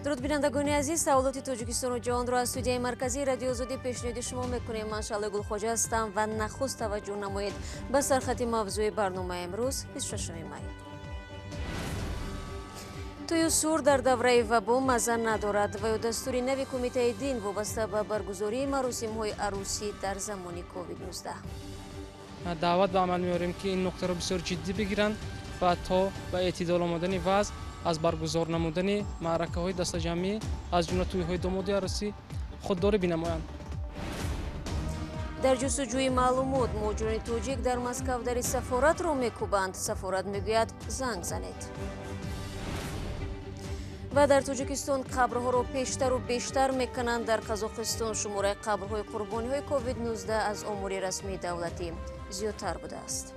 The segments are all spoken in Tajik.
Дуруд, бинандагони азиз, саволоти Тоҷикистону ҷаҳонро аз студияи марказии Радиои Озодӣ пешниҳоди шумо мекунем. Ман Шаълои Гулхоҷа ҳастам ва нахуст таваҷҷӯҳ намоед ба сархати мавзӯи барномаи имрӯз, 26 май. Тӯю сур дар давраи вабо мазза надорад ва ё дастури нави Кумитаи дин вобаста ба баргузории маросимҳои арӯсӣ дар замони COVID-19. Даъват ба амал меорем, ки ин нуқтаро бисёр ҷиддӣ бигиранд ва то ба эътидол омадани вазъ аз баргузор намудани маъракаҳои дастаҷамъӣ, аз ҷумла тӯйҳои домоди арӯсӣ, худдорӣ бинамоянд. Дар ҷустуҷӯи маълумот муҳоҷирони тоҷик дар Москав дари сафоратро мекӯбанд. Сафорат мегӯяд, занг занед. Ва дар Тоҷикистон қабрҳоро пештару бештар мекунанд. Дар Қазоқистон шумораи қабрҳои қурбониҳои COVID-19 аз омори расмии давлатӣ зиёдтар будааст.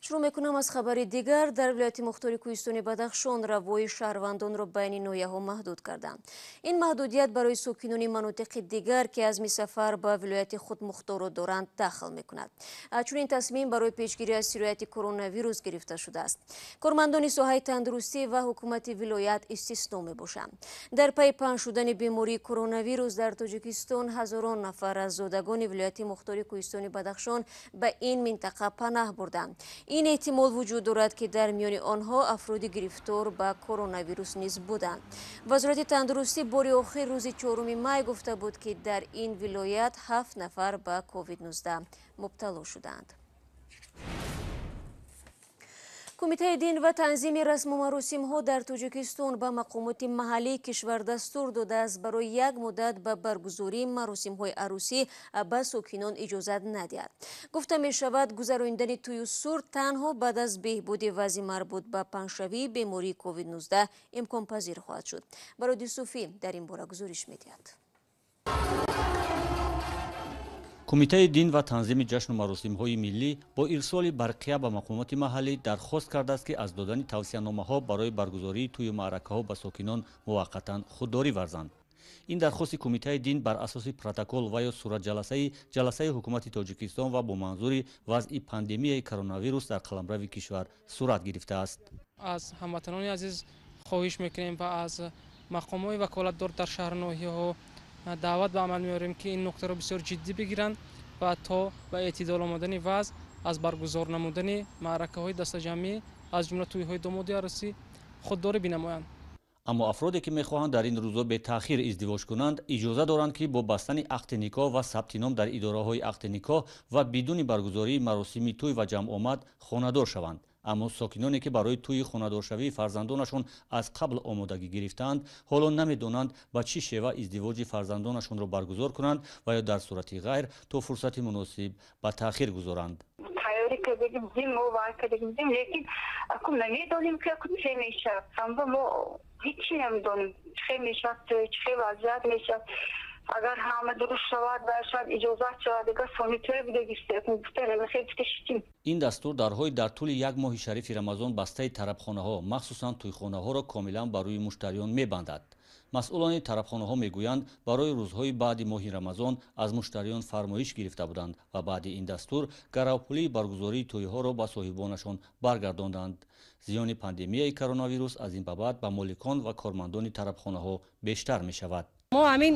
Шурӯъ мекунам аз хабари дигар. Дар вилояти мухтори кӯҳистони Бадахшон равои шаҳрвандонро байни ноҳияҳо маҳдуд карданд. Ин маҳдудият барои сокинони манотиқи дигар, ки азми сафар ба вилояти худмухторро доранд, дахл мекунад. Чунин тасмим барои пешгирӣ аз сирояти коронавирус гирифта шудааст. Кормандони соҳаи тандурустӣ ва ҳукумати вилоят истисно мебошанд. Дар пайи паҳн шудани бемории коронавирус дар Тоҷикистон ҳазорон нафар аз зодагони вилояти мухтори кӯҳистони Бадахшон ба ин минтақа панаҳ бурданд. Ин эҳтимол вуҷуд дорад, ки дар миёни онҳо афроди гирифтор ба коронавирус низ буданд. Вазорати тандурустӣ бори охир рӯзи 4 май гуфта буд, ки дар ин вилоят 7 нафар ба COVID-19 мубтало шуданд. Кумитаи дин ва танзими расму маросимҳо дар Тоҷикистон ба мақомоти маҳаллии кишвар дастур додааст, барои як муддат ба баргузории маросимҳои арӯсӣ ба сокинон иҷозат надиҳад. Гуфта мешавад, гузаронидани тӯю сур танҳо баъд аз беҳбуди вазъи марбут ба паҳншавии бемории COVID-19 имконпазир хоҳад шуд. Бароди Юсуфӣ дар ин бора гузориш медиҳад. Кумитаи дин ва танзими ҷашну маросимҳои миллӣ бо ирсоли барқия ба мақомоти маҳаллӣ дархост кардааст, ки аз додани тавсияномаҳо барои баргузории тӯю маъракаҳо ба сокинон муваққатан худдорӣ варзанд. Ин дархости Кумитаи дин бар асоси протокол ва ё суратҷаласаи ҷаласаи ҳукумати Тоҷикистон ва бо манзури вазъи пандемияи коронавирус дар қаламрави кишвар сурат гирифтааст. Аз ҳамватанони азиз хоҳиш мекунем ва аз мақомҳои ваколатдор дар шаҳру ноҳияҳо даъват ба амал меорем, ки ин нуқтаро бисёр ҷиддӣ бигиранд ва то ба эътидол омадани вазъ аз баргузор намудани маъракаҳои дастаҷамъӣ, аз ҷумла тӯйҳои домоди арӯсӣ, худдорӣ бинамоянд. Аммо афроде, ки мехоҳанд дар ин рӯзо бетаъхир издивоҷ кунанд, иҷоза доранд, ки бо бастани ақди никоҳ ва сабти ном дар идораҳои ақди никоҳ ва бидуни баргузории маросими тӯй ва ҷамъомад хонадор шаванд. Аммо сокиноне, ки барои тӯйи хонадоршавии фарзандонашон аз қабл омодагӣ гирифтаанд, ҳоло намедонанд, ба чӣ шева издивоҷи фарзандонашонро баргузор кунанд ва ё дар сурати ғайр то фурсати муносиб ба таъхир гузоранд. Тайёрӣ кардагим будем, мо вай кардагим будем, лекин акун намедонем, ки акун чӣ мешавад. Аммо мо ҳечи намедонем, чӣ мешавад, чӣ вазъият мешавад. Агар ҳама дуруст шавад ва шояд иҷозат шавад, дигар сони тӯй будагистем. Ин дастур дарҳои дар тӯли як моҳи шарифи Рамазон бастаи тарабхонаҳо, махсусан тӯйхонаҳоро комилан ба рӯи муштариён мебандад. Масъулони тарабхонаҳо мегӯянд, барои рӯзҳои баъди моҳи Рамазон аз муштариён фармоиш гирифта буданд ва баъди ин дастур гаравпулии баргузории тӯйҳоро ба соҳибонашон баргардонданд. Зиёни пандемияи коронавирус аз ин ба баъд ба моликон ва кормандони тарабхонаҳо бештар мешавад. Мо ҳамин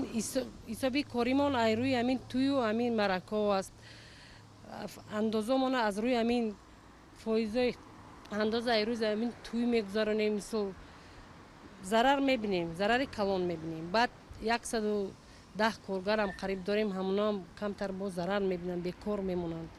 ҳисоби коримон ай рӯи ҳамин тӯю ҳамин маъракаҳо аст. Андозомона аз рӯи ҳамин фоизои андоза ай рӯзи ҳамин тӯй мегузаронем. Мисол, зарар мебинем, зарари калон мебинем. Баъд 110 коргарам қариб дорем, ҳамонаам камтар боз зарар мебинанд, бекор мемонанд.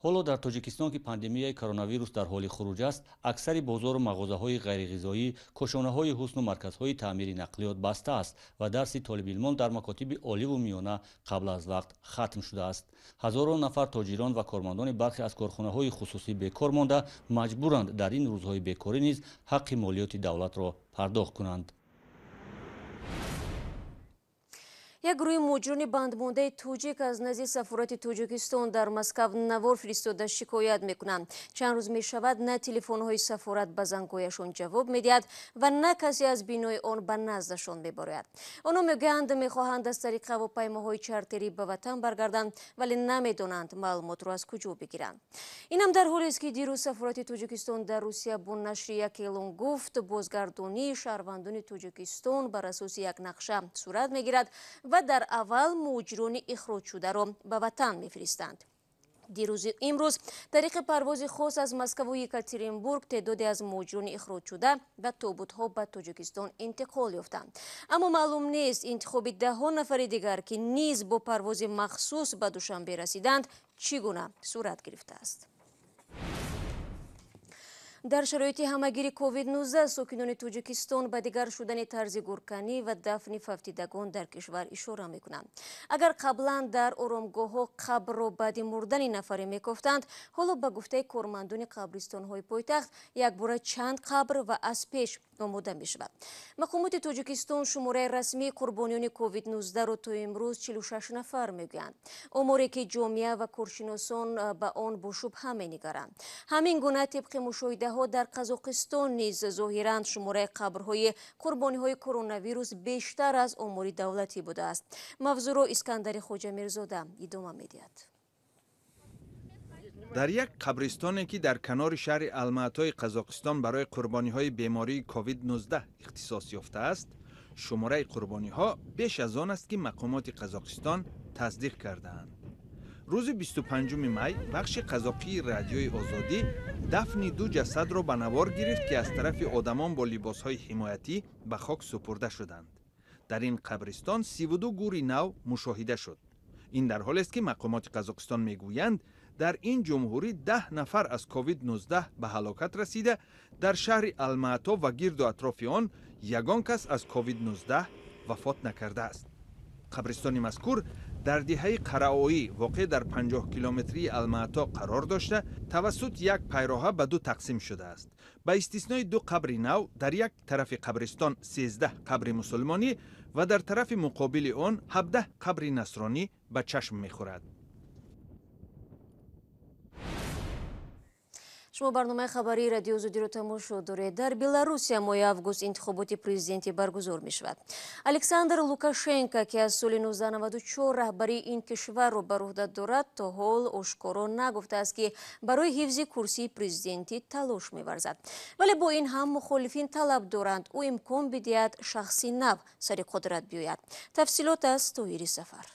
Ҳоло дар Тоҷикистон, ки пандемияи коронавирус дар ҳоли хуруҷ аст, аксари бозору мағозаҳои ғайриғизоӣ, кошонаҳои ҳусну марказҳои таъмири нақлиёт баста аст ва дарси толибилмон дар макотиби оливу миёна қабл аз вақт хатм шудааст. Ҳазорон нафар тоҷирон ва кормандони бархе аз корхонаҳои хусусӣ бекор монда, маҷбуранд дар ин рӯзҳои бекорӣ низ ҳаққи молиёти давлатро пардохт кунанд. Як гурӯҳи муҳоҷирони бандмондаи тоҷик аз назди сафорати Тоҷикистон дар Москав навор фиристода шикоят мекунанд. Чанд рӯз мешавад, на телефонҳои сафорат ба зангҳояшон ҷавоб медиҳад ва на касе аз бинои он ба наздашон мебарояд. Онҳо мегӯянд, мехоҳанд аз тариқи ҳавопаймоҳои чартерӣ ба ватан баргарданд, вале намедонанд маълумотро аз куҷо бигиранд. Инам дар ҳолест, ки дирӯз сафорати Тоҷикистон дар Русия бо нашри як эълон гуфт, бозгардонии шаҳрвандони Тоҷикистон бар асоси як нақша сурат мегирад ва дар аввал муҳоҷирони ихроҷшударо ба ватан мефиристанд. Дирӯзи имрӯз тариқи парвози хос аз Москаву Екатеринбург теъдоде аз муҳоҷирони ихроҷшуда ва тобутҳо ба Тоҷикистон интиқол ёфтанд. Аммо маълум нест, интихоби даҳҳо нафари дигар, ки низ бо парвози махсус ба Душанбе расиданд, чӣ гуна сурат гирифтааст. Дар шароити ҳамагири COVID-19 сокинони Тоҷикистон ба дигар шудани тарзи гурканӣ ва дафни фавтидагон дар кишвар ишора мекунанд. Агар қаблан дар оромгоҳҳо қабрро баъди мурдани нафаре мекофтанд, ҳоло ба гуфтаи кормандони қабристонҳои пойтахт якбора чанд қабр ва аз пеш омода мешавад. Мақомоти Тоҷикистон шумораи расмии қурбониёни COVID-19-ро то имрӯз 46 нафар мегӯянд. Оморе ки ҷомеа ва коршиносон ба он бо шубҳа менигаранд. Ҳамин гуна тибқи мушоҳидаҳо дар Қазоқистон низ зоҳиран шумораи қабрҳои қурбониҳои коронавирус бештар аз омори давлатӣ будааст. Мавзӯъро Искандари Хоҷамирзода идома медиҳад. Дар як қабристоне, ки дар канори шаҳри Алмаатои Қазоқистон барои қурбониҳои бемории COVID-19 ихтисос ёфтааст, шумораи қурбониҳо беш аз он аст, ки мақомоти Қазоқистон тасдиқ кардаанд. Рӯзи 25 май бахши қазоқии Радиои Озодӣ дафни ду ҷасадро ба навор гирифт, ки аз тарафи одамон бо либосҳои ҳимоятӣ ба хок супурда шуданд. Дар ин қабристон 32 гури нав мушоҳида шуд. Ин дар ҳолест, ки мақомоти Қазоқистон мегӯянд, дар ин ҷумҳурӣ 10 нафар аз COVID-19 ба ҳалокат расида, дар шаҳри Алмаато ва гирду атрофи он ягон кас аз COVID-19 вафот накардааст. Қабристони мазкур дар деҳаи Қараоӣ, воқеъ дар 50 километрии Алмаато қарор дошта, тавассут як пайроҳа ба ду тақсим шудааст. Ба истиснои ду қабри нав, дар як тарафи қабристон 13 қабри мусулмонӣ ва дар тарафи муқобили он 17 қабри насронӣ ба чашм мехӯрад. Шумо барномаи хабарии Радиои Озодиро тамошо доред. Дар Беларусия моҳи август интихоботи президентӣ баргузор мешавад. Александр Лукашенко, ки аз соли 1994 раҳбарии ин кишварро бар уҳда дорад, то ҳол ошкоро нагуфтааст, ки барои ҳифзи курсии президентӣ талош меварзад. Вале бо ин ҳам мухолифин талаб доранд, ӯ имкон бидиҳад шахси нав сари қудрат биёяд. Тафсилот аз Тоҳири Сафар.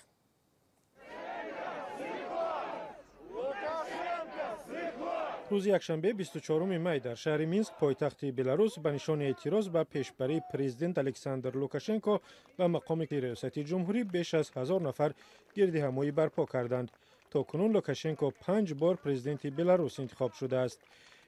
Рӯзи якшанбе, 24 май, дар шаҳри Минск, пойтахти Беларус, ба нишони эътироз ба пешбарии президент Александр Лукашенко ба мақоми риёсати ҷумҳурӣ беш аз 1000 нафар гирдиҳамоӣ барпо карданд. То кунун Лукашенко 5 бор президенти Беларус интихоб шудааст.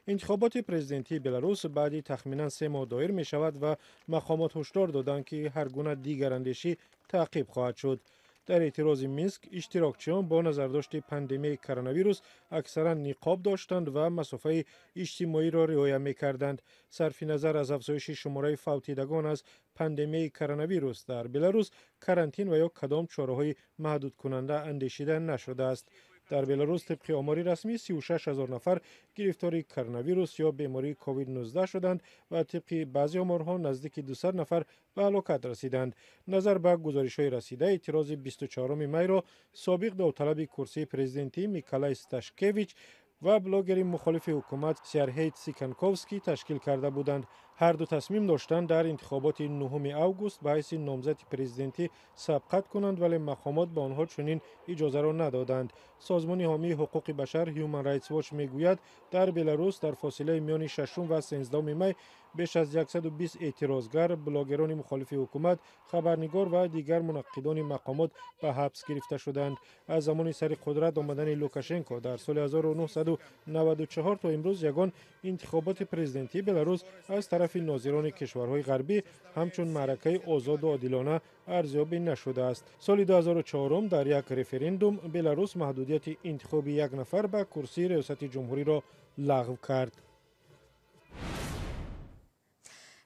Интихоботи президентии Беларус баъди тахминан 3 моҳ доир мешавад ва мақомот ҳушдор доданд, ки ҳар гуна дигарандешӣ таъқиб хоҳад шуд. Дар эътирози Минск иштирокчиён бо назардошти пандемияи коронавирус аксаран ниқоб доштанд ва масофаи иҷтимоиро риоя мекарданд. Сарфи назар аз афзоиши шумораи фавтидагон аз пандемияи коронавирус дар Беларус, карантин ва ё кадом чораҳои маҳдудкунанда андешида нашудааст. Дар Беларус тибқи омори расмӣ 36 ҳазор нафар гирифтори коронавирус ё бемории COVID-19 шуданд ва тибқи баъзе оморҳо наздики 200 нафар ба ҳалокат расиданд. Назар ба гузоришҳои расида, эътирози 24 майро собиқ довталаби курсии президентӣ Миколай Сташкевич ва блогери мухолифи ҳукумат Сярҳей Сиканковский ташкил карда буданд. Ҳар ду тасмим доштанд дар интихоботи 9 август ба ҳайси номзади президентӣ сабқат кунанд, вале мақомот ба онҳо чунин иҷозаро надоданд. Созмони ҳомии ҳуқуқи башар Human Rights Watch мегӯяд, дар Беларус дар фосилаи миёни 6 ва 13 май беш аз 120 эътирозгар, блогерони мухолифи ҳукумат, хабарнигор ва дигар мунаққидони мақомот ба ҳабс гирифта шуданд. Аз замони сари қудрат омадани Лукашенко дар соли 1994 то имрӯз ягон интихоботи президентии Беларус аз тарафи нозирони кишварҳои ғарбӣ ҳамчун маъракаи озоду одилона арзёбӣ нашудааст. Соли 2004 дар як референдум Беларус маҳдудияти интихоби як нафар ба курсии риёсати ҷумҳуриро лағв кард.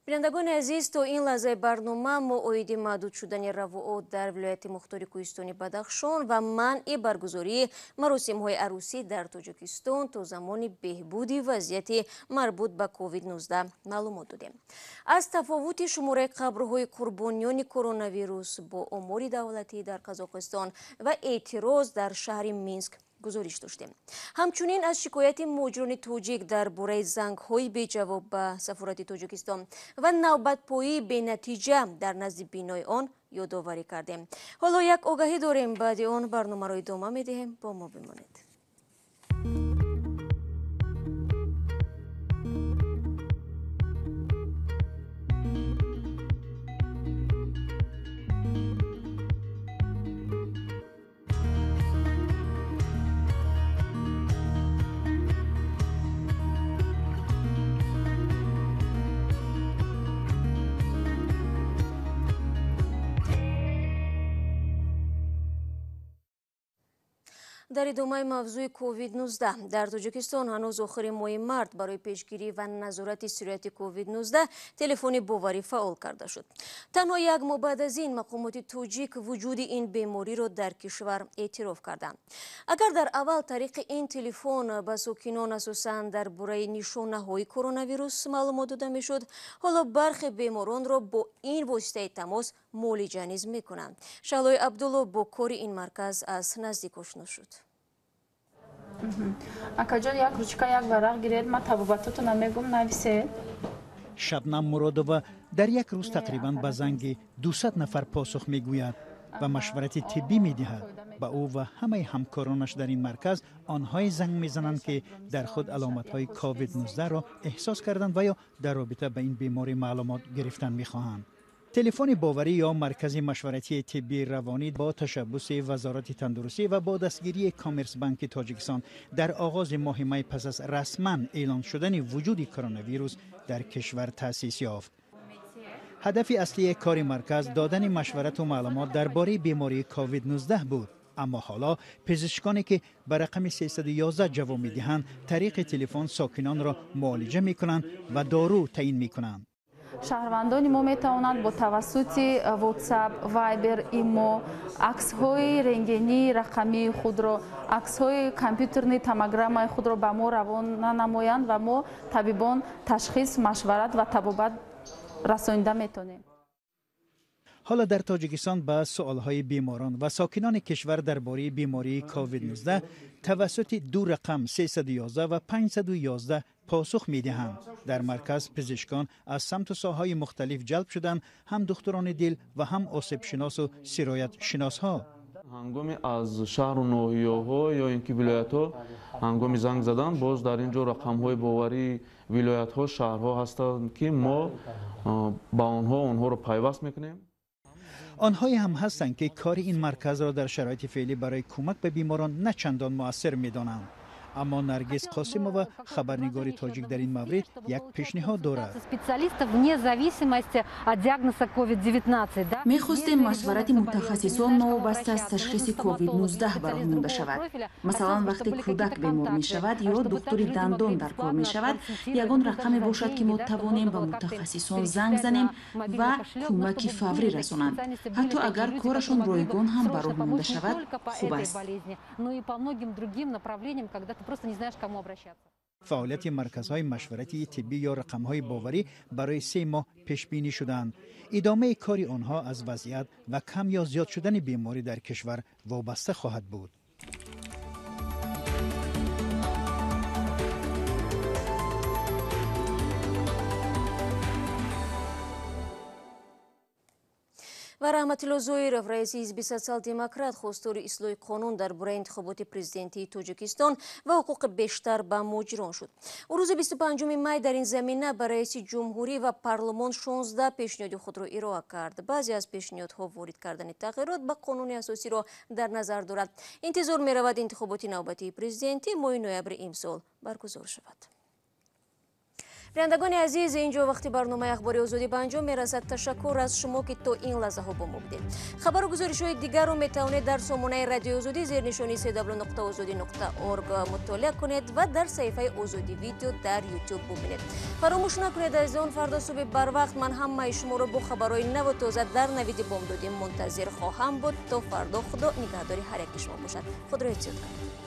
Бинандагони азиз, то ин лаҳзаи барнома мо оиди маҳдуд шудани равуот дар вилояти мухтори кӯҳистони Бадахшон ва манъи баргузории маросимҳои арӯсӣ дар Тоҷикистон то замони беҳбуди вазъияти марбут ба COVID-19 маълумот додем. Аз тафовути шумораи қабрҳои қурбониёни коронавирус бо омори давлатӣ дар Қазоқистон ва эътироз дар шаҳри Минск гузориш доштем. Ҳамчунин аз шикояти муҳоҷирони тоҷик дар бораи зангҳои беҷавоб ба сафорати Тоҷикистон ва навбатпоии бенатиҷа дар назди бинои он ёдоварӣ кардем. Ҳоло як огаҳӣ дорем, баъди он барномаро идома медиҳем. Бо мо бимонед. Дар идомаи мавзӯи COVID-19 дар Тоҷикистон ҳанӯз охири моҳи март барои пешгирӣ ва назорати сирояти COVID-19 телефони боварӣ фаъол карда шуд. Танҳо як моҳ баъд аз ин мақомоти тоҷик вуҷуди ин бемориро дар кишвар эътироф карданд. Агар дар аввал тариқи ин телефон ба сокинон асосан дар бораи нишонаҳои коронавирус маълумот дода мешуд, ҳоло бархе беморонро бо ин воситаи тамос муолиҷа низ мекунанд. Шаҳлои Абдулло бо кори ин марказ аз наздик ошно шуд. Акаҷон, як ручка, як варақ гиред, ман табобатотона мегум, нависед. Шабнам Муродова дар як рӯз тақрибан ба занги 200 нафар посух мегӯяд ва машварати тиббӣ медиҳад. Ба ӯ ва ҳамаи ҳамкоронаш дар ин марказ онҳое занг мезананд, ки дар худ аломатҳои COVID-19-ро эҳсос карданд ва ё дар робита ба ин беморӣ маълумот гирифтан мехоҳанд. Телефони боварӣ ё маркази машваратии тиббии равонӣ бо ташаббуси Вазорати тандурустӣ ва бо дастгирии Коммерсбанки Тоҷикистон дар оғози моҳи май пас аз расман эълон шудани вуҷуди коронавирус дар кишвар таъсис ёфт. Ҳадафи аслии кори марказ додани машварату маълумот дар бораи бемории COVID-19 буд. Аммо ҳоло пизишконе ки ба рақами 311 ҷавоб медиҳанд, тариқи телефон сокинонро муолиҷа мекунанд ва дору таъин мекунанд. Шаҳрвандони мо метавонанд бо тавассути WhatsApp, Viber, Imo аксҳои рентгении рақамии худро, аксҳои компютерни томограммаи худро ба мо равона намоянд ва мо табибон ташхис, машварат ва табобат расонида метавонем. Ҳоло дар Тоҷикистон ба суолҳои беморон ва сокинони кишвар дар бораи бемории COVID-19 тавассути ду рақам 311 ва 511 посух медиҳанд. Дар марказ пизишкон аз самту соҳаҳои мухталиф ҷалб шуданд, ҳам духтурони дил ва ҳам осебшиносу сироятшиносҳо. Ҳангоми аз шаҳру ноҳияҳо ё ин ки вилоятҳо ҳангоми занг задан, боз дар ин ҷо рақамҳои боварии вилоятҳо, шаҳрҳо ҳастанд, ки мо ба онҳоро пайваст мекунем. Онҳое ҳам ҳастанд, ки кори ин марказро дар шароити феълӣ барои кӯмак ба беморон на чандон муассир медонанд. Аммо Наргиз Қосимова, хабарнигори тоҷик, дар ин маврид як пешниҳод дорад. Мехостем машварати мутахассисон новобаста аз ташхиси COVID-19 ба роҳ монда шавад. Масалан, вақте кӯдак бемор мешавад ё духтури дандон дар кор мешавад, ягон рақаме бошад, ки мо тавонем ба мутахассисон занг занем ва кӯмаки фаврӣ расонанд. Ҳатто агар корашон ройгон ҳам ба роҳ монда шавад, хуб аст. Просто не знаешь, к кому обращаться. Фаъолияти марказҳои машваратии тиббӣ ё рақамҳои боварӣ барои 3 моҳ пешбинӣ шуданд. Идомаи кори онҳо аз вазъият ва кам ё зиёд шудани беморӣ дар кишвар вобаста хоҳад буд. Ва Раҳматулло Зоиров, раиси ҳизби Социал-демократ, хостори ислоҳи қонун дар бораи интихоботи президентии Тоҷикистон ва ҳуқуқи бештар ба муҳоҷирон шуд. Ӯ рӯзи 25 май дар ин замина ба раиси ҷумҳурӣ ва парлумон 16 пешниҳоди худро ироа кард. Баъзе аз пешниҳодҳо ворид кардани тағйирот ба қонуни асосиро дар назар дорад. Интизор меравад, интихоботи навбатии президентӣ моҳи ноябри имсол баргузор шавад. Бинандагони азиз, инҷо вақти барномаи Ахбори Озодӣ ба анҷом мерасад. Ташаккур аз шумо, ки то ин лаҳзаҳо бо мо будед. Хабару гузоришҳои дигарро метавонед дар сомонаи Радиои Озодӣ зернишони cw.ozodi.org мутолиа кунед ва дар саҳифаи Озодӣ Видео дар Ютуб бубинед. Фаромӯш накунед, азизон, фардо субҳи барвақт ман ҳамаи шуморо бо хабарҳои наву тоза дар Навиди Бомдодӣ мунтазир хоҳам буд. То фардо, Худо нигаҳдори ҳар яки шумо бошад. Худро эҳтиёт кунед.